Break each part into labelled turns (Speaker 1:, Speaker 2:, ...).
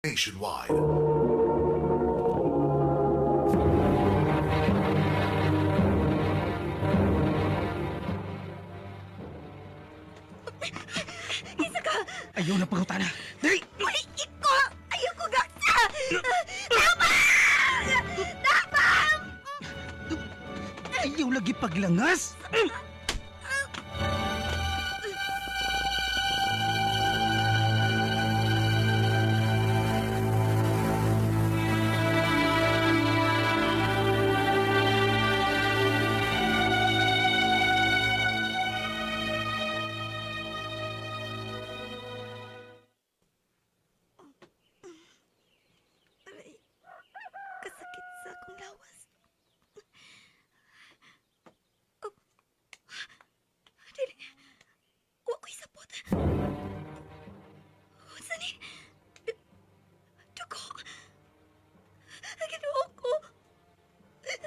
Speaker 1: Nationwide.
Speaker 2: Kinsa ka?
Speaker 3: Ayaw na pangutana. Dali!
Speaker 2: Uy, iko! Ayaw ko gaksa! Tabang! Tabang!
Speaker 3: Ayaw lagi paglangas!
Speaker 2: Aray, kasakit sa akong lawas. Oh. Dili. Wa ko'y sapot. Unsa ni? Dugo. Ginoo ko.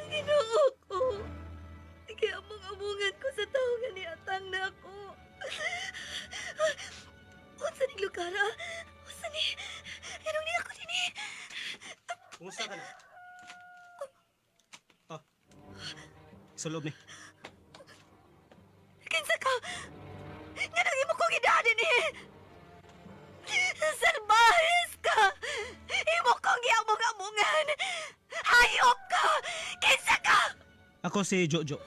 Speaker 2: Ginoo ko. Giamong-amungan ko sa tao nga niatang na ako. Unsa ning lugar, ah? Unsa ni? Anong ni ako dinhi?
Speaker 3: Kumusta ka na? Oh. Sa loob ni.
Speaker 2: Kinsa ka? Nga nang imo kong idaan eh! Salbahes ka! Imo kong giamong-amungan! Hayop ka! Kinsa ka?
Speaker 3: Ako si Jojo.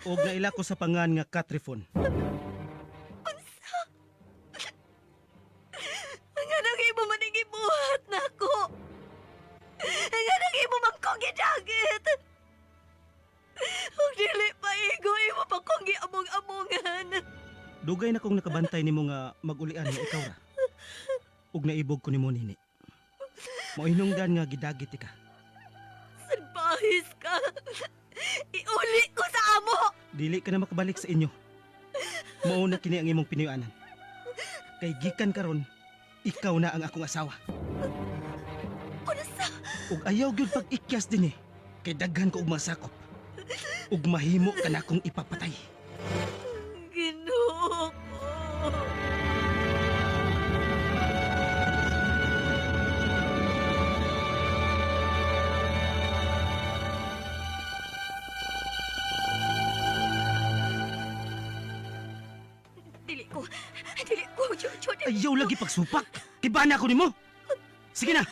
Speaker 3: Og naila ko sa pangan nga Katrifon.
Speaker 2: Unsa? Nga nang imo man ang gibuhat na ako! Nga nang imo man kong gidagit! Ug dili pa igo, imo pa kong giamong-amungan!
Speaker 3: Dugay na kong nakabantay nimo nga magulian nga ikaw ra. Ug naibog ko nimo nini. Mohinungdan nga gidagit ka.
Speaker 2: Salbahis ka! Iuli ko sa amo!
Speaker 3: Dili ka na makabalik sa inyo. Mao na kini ang imong pinuyanan. Kay gikan karon, ikaw na ang akong asawa.
Speaker 2: Unsa?
Speaker 3: Ug ayaw gyud pag-ikyas dinhi. Kay daghan ko og masakop. Ug mahimo ka na akong ipapatay.
Speaker 2: Ginoo ko. Dili ko. Dili ko, Jojo. Dili
Speaker 3: Ayaw
Speaker 2: ko.
Speaker 3: lagi pagsupak. Kibana ko nimo. Sige na.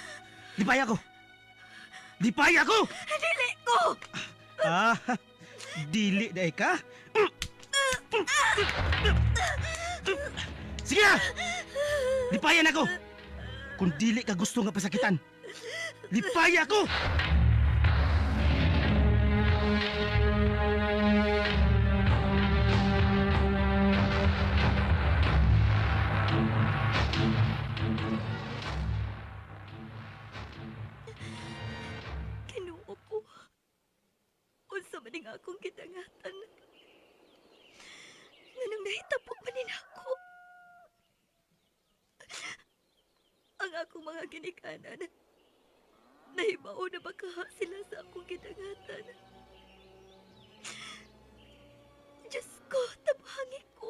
Speaker 3: Lipay ako. Lipay ako.
Speaker 2: Dili ko.
Speaker 3: Ah, dili dai ka. Sige na. Lipayan ako. Kung dili ka gusto nga pasakitan. Lipay ako.
Speaker 2: Ginoo ko. Unsa man ang akong gidangatan. Nganong nahitabo man ni nako. Ang akong mga ginikanan. Nahimao na baka sila sa akong gidangatan. Diyos ko, tabangi ko.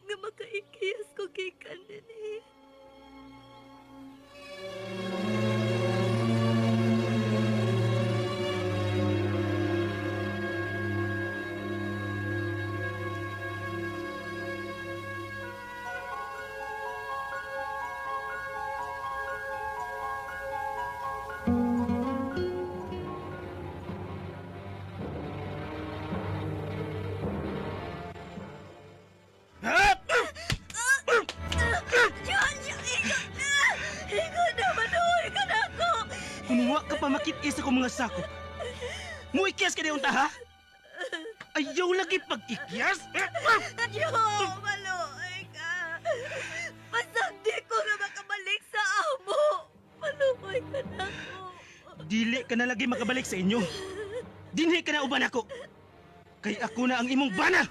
Speaker 2: Nga makaikiyas ko gikan dinhi. Diyos, ikaw na! Ikaw na, manuhoy ka na ako!
Speaker 3: Kung wa ka pa makit-is akong mga sakop, muikyas ka di unta ha? Ayaw lagi pag-ikyas?
Speaker 2: Diyos, maluoy ka! Pasagdi ko na makabalik sa amo! Maluoy ka na ako!
Speaker 3: Dili ka na lagi makabalik sa inyo. Dinhi ka na uban ako. Kay ako na ang imong bana.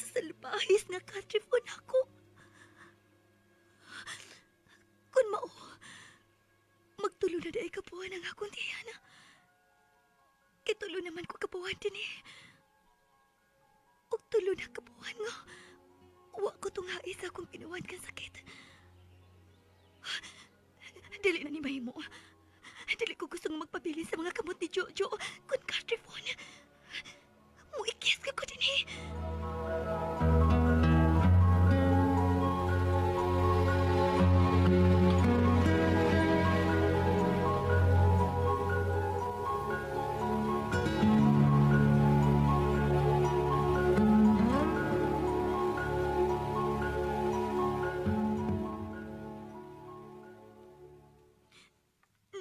Speaker 2: Sa salbahis nga katrifon ako. Kun mao, magtulo na dahil kabuhan ang akong tiyan. Kitulo naman ko kabuhan din eh. Ug tulo na kabuhan nga. Wa ko tunghai sa akong pinuan kang sakit. Dili na ni Mahimo. Dili ko gustong magpabilin sa mga kamot ni Jojo kun katrifon. Muikis ka ko din eh.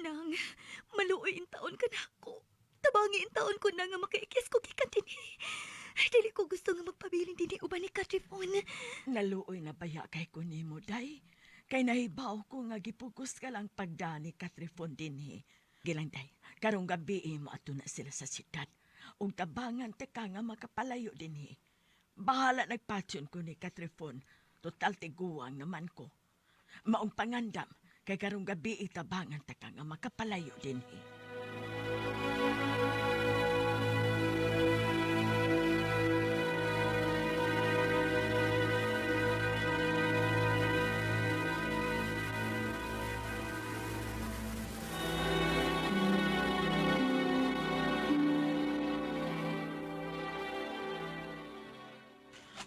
Speaker 2: Nang, maluoy in taon ka na ako. Tabangi in taon ko na nga makaikis ko gikan dinhi. Ay, dili ko gusto nga magpabilin dinhi uban ni Katrifon.
Speaker 1: Naluoy na baya kay ko nimo, day. Kay nahibaw ko nga gipugos ka lang pagdani Katrifon dinhi. Gilang, day, karong gabi mo ato na sila sa siyudad. Ug tabangan ta ka nga makapalayo dinhi. Bahala nagpatyon ko ni Katrifon. Total tiguang naman ko. Maong pangandam, kay karong gabi tabangan ta ka nga makapalayo dinhi.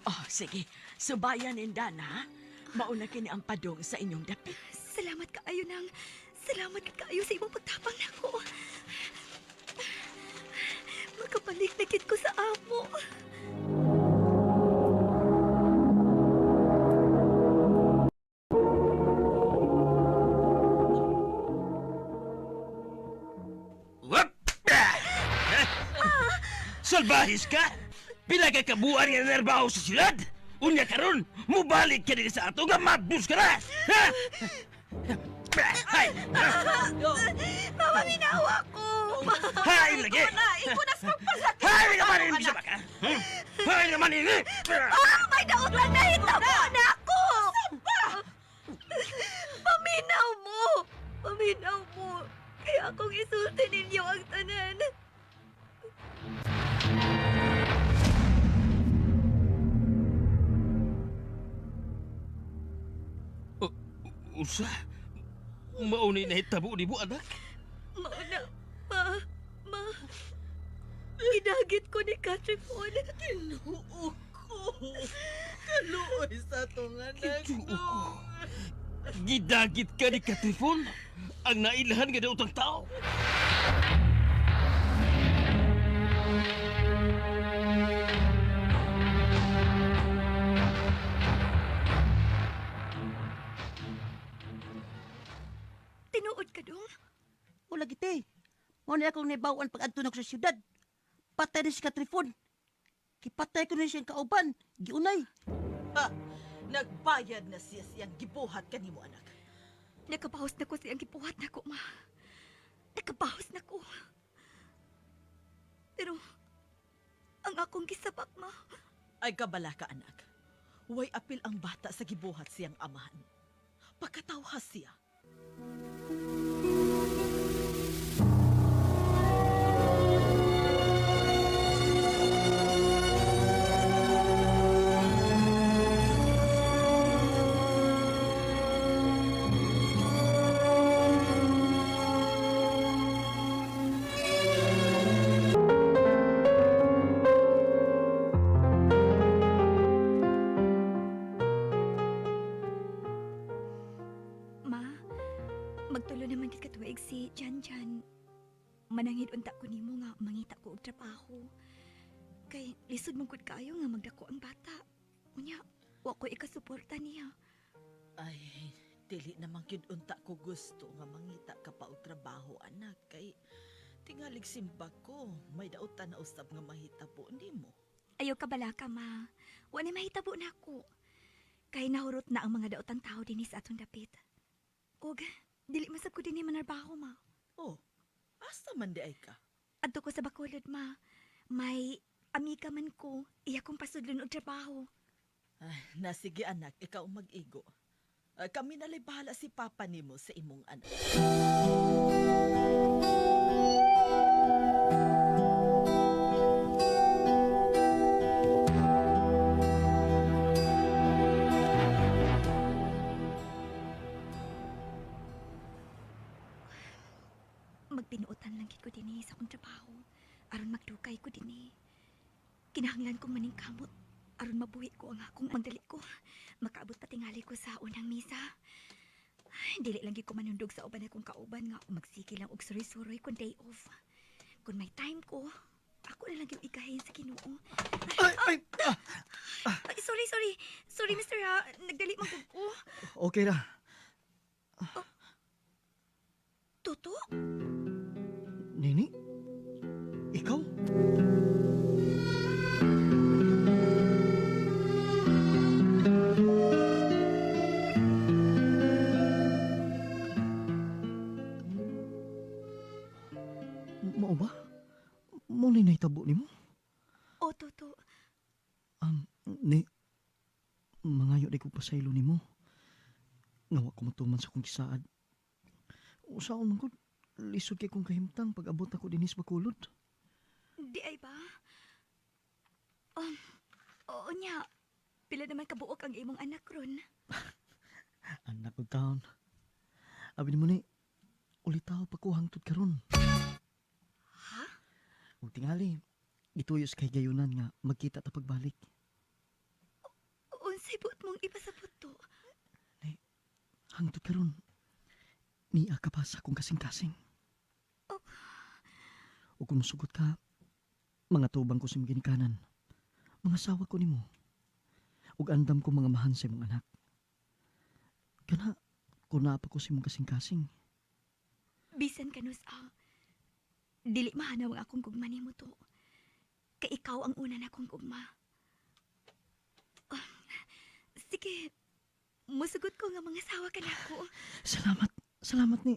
Speaker 1: Oh, sige. Subayan ninda na. Mauna kini ang padong sa inyong dapit.
Speaker 2: Salamat kaayo nang. Salamat kaayo sa imong pagtabang nako. Makabalik na gid ko sa amo.
Speaker 3: Wap! Salbahis ka? Pila ka kabuan nga nerbaho sa siyudad? Unya karon, mubalik ka din sa ato nga mabus ka na! Ha? Hay!
Speaker 2: Mama, minawa ko.
Speaker 3: Hay lagi!
Speaker 4: Ikaw na sa pagpasakit!
Speaker 3: Hay naman ini bisa ba ka? Hay naman ini!
Speaker 2: Ah, may daot lang nahitabo na ako. Paminaw mo. Paminaw mo. Kaya akong isulti ninyo ang tanan.
Speaker 3: Usa? Maunay nahitabo ni mo, anak?
Speaker 2: Mauna, ma, ma. Gidagit ko ni Katrifon.
Speaker 4: Ginoo ko. Kaluoy sa atong anak.
Speaker 3: Ginoo ko. Gidagit ka ni Katrifon? Ang nailhan nga daw tao.
Speaker 2: Tinuod ka dong?
Speaker 5: Wala gite. Mao ni akong naibawaan pag-adto nako sa syudad. Patay ni si Katrifon. Kipatay ko ni siyang kauban. Giunay.
Speaker 4: Ha, nagbayad na siya siyang gibuhat kanimo anak.
Speaker 2: Nakabahos na ko siyang gibuhat na ko, ma. Nakabahos na ko. Pero, ang akong gisabak, ma.
Speaker 4: Ay kabala ka anak. Way apil ang bata sa gibuhat siyang amahan. Pagkatawha siya.
Speaker 2: Ma, magtulo naman gid katuig si Jan Jan. Manangid unta ko nimo nga mangita ko og trabaho. Kay lisod man gud kaayo nga magdako ang bata. Unya, wa ko ikasuporta niya.
Speaker 4: Ay, dili naman gyud unta ko gusto nga mangita ka pa og trabaho anak kay tingalig simba ko may dautan na usab nga mahitabo nimo.
Speaker 2: Ayaw ka bala ka, ma. Wa ni mahitabo na ako. Kay nahurot na ang mga daotang tao dinhi sa atong dapit. Og dili masab ko dinhi manarbaho, ma.
Speaker 4: Oh, asa man di ay ka?
Speaker 2: Adto ko sa Bacolod, ma. May Amiga man ko, iya kong pasudlon og trabaho.
Speaker 4: Ay, na sige anak, ikaw ang mag-igo. Ah, kami nalay bahala si papa nimo sa imong anak.
Speaker 2: Magpinuotan lang gid ko dinhi sa akong trabaho aron magdukay ko dinhi. Kinahanglan kong maningkamot aron mabuhi ko ang akong magdali ko. Makaabot pa tingali ko sa unang misa. Ay, dili lang gid ko manundog sa uban akong kauban nga magsige lang og suroy-suroy kun day off. Kun may time ko, ako na lang yung ikahin sa Ginoo.
Speaker 3: Ay, ay, ah,
Speaker 2: Ay, sorry, sorry. Sorry, Mr. Ha. Nagdali man gud ko.
Speaker 3: Okay ra.
Speaker 2: Toto?
Speaker 3: Nini? Ikaw? Mao ba? Mao ni nahitabo nimo?
Speaker 2: O, Toto.
Speaker 3: Ni, mangayo di ko pasaylo nimo. Nga wa ko matuman sa akong gisaad. Usaon man gud, lisod kay kong kahimtang pag abot ako dinis Bacolod.
Speaker 2: Di ay ba? Oo niya. Pila naman kabuok ang imong anak ron.
Speaker 3: Anak og taon. Abi nimo ni, ulitaw pa ko hangtod karon.
Speaker 2: Ha?
Speaker 3: Ug tingali, gituyo sa kahigayunan nga magkita ta pagbalik.
Speaker 2: Unsay buot mong ipasabot to?
Speaker 3: Hangtod karon, niya ka pa sa akong kasing-kasing.
Speaker 2: Oh.
Speaker 3: Ug kung musugot ka, mga tubang ko sa imong ginikanan, mga sawa ko nimo. Ug andam ko mga mahan sa imong anak. Kana, kung naa pa ko sa imong kasing-kasing,
Speaker 2: Bisan kanus ah. Dili mahanaw ang akong gugma nimo to. Kay ikaw ang una na akong gugma. Ah, sige, musugot ko nga mga sawa ka nako.
Speaker 3: Salamat, salamat ni.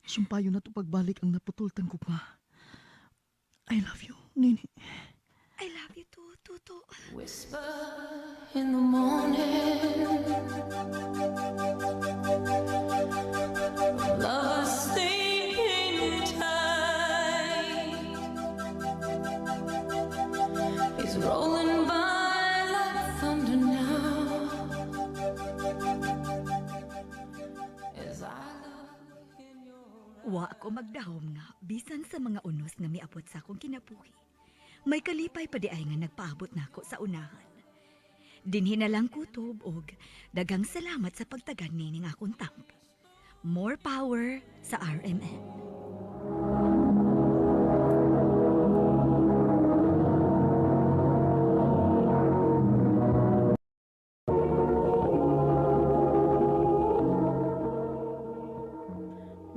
Speaker 3: Sumpayo na to pagbalik ang naputultang gugma. I love you, Nini.
Speaker 2: I love you too, Toto.
Speaker 6: Whisper in the morning, lovers sleeping tight is rolling by like thunder now. As I look in your
Speaker 2: Wa ako magdahom nga bisan sa mga unos nga miabot sa akong kinabuhi. May kalipay pa di ay nga nagpaabot nako sa unahan. Dinhi na lang kutob og daghang salamat sa pagtagan nining akong tampo. More power sa RMN.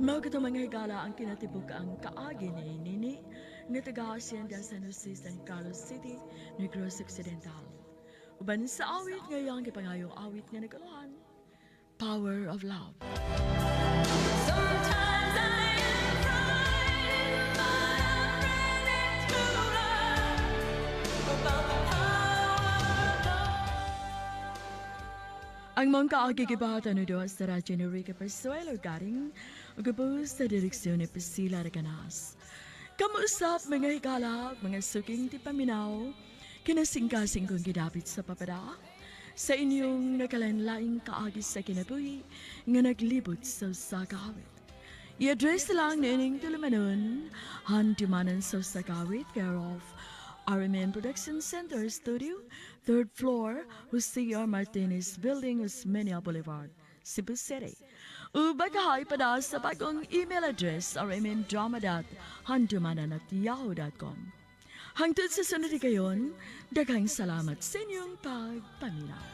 Speaker 1: Mao kato mga higala ang kinatibuk ang kaagi ni Nini nga taga Hacienda San Jose, San Carlos City, Negros Occidental. Uban sa awit ngayong gipangayong awit nga naguluhan, Power of Love.
Speaker 6: Sometimes I am frightened, but I'm ready to learn about the power of love.
Speaker 1: Ang mga kaagi gibahatan no sa radyo ni Rica Persuelo garing ug sa direksyon ni Priscilla Recanas. Kamuusap mga higala, mga suking tipaminaw, kinasingkasing kong gidapit sa papada, sa inyong nakalanlaing kaagi sa kinabuhi nga naglibot sa usa ka awit. I-address lang nining tulumanon, Handumanan sa usa ka awit, care of RMN Production Center Studio, third floor, Jose R. Martinez Building, Osmeña Boulevard, Cebu City. Ubagahay pa na sa bagong email address rmndrama.handumanan@yahoo.com. Hangtod sa sunod kayon, daghang salamat sa inyong pagpaminaw.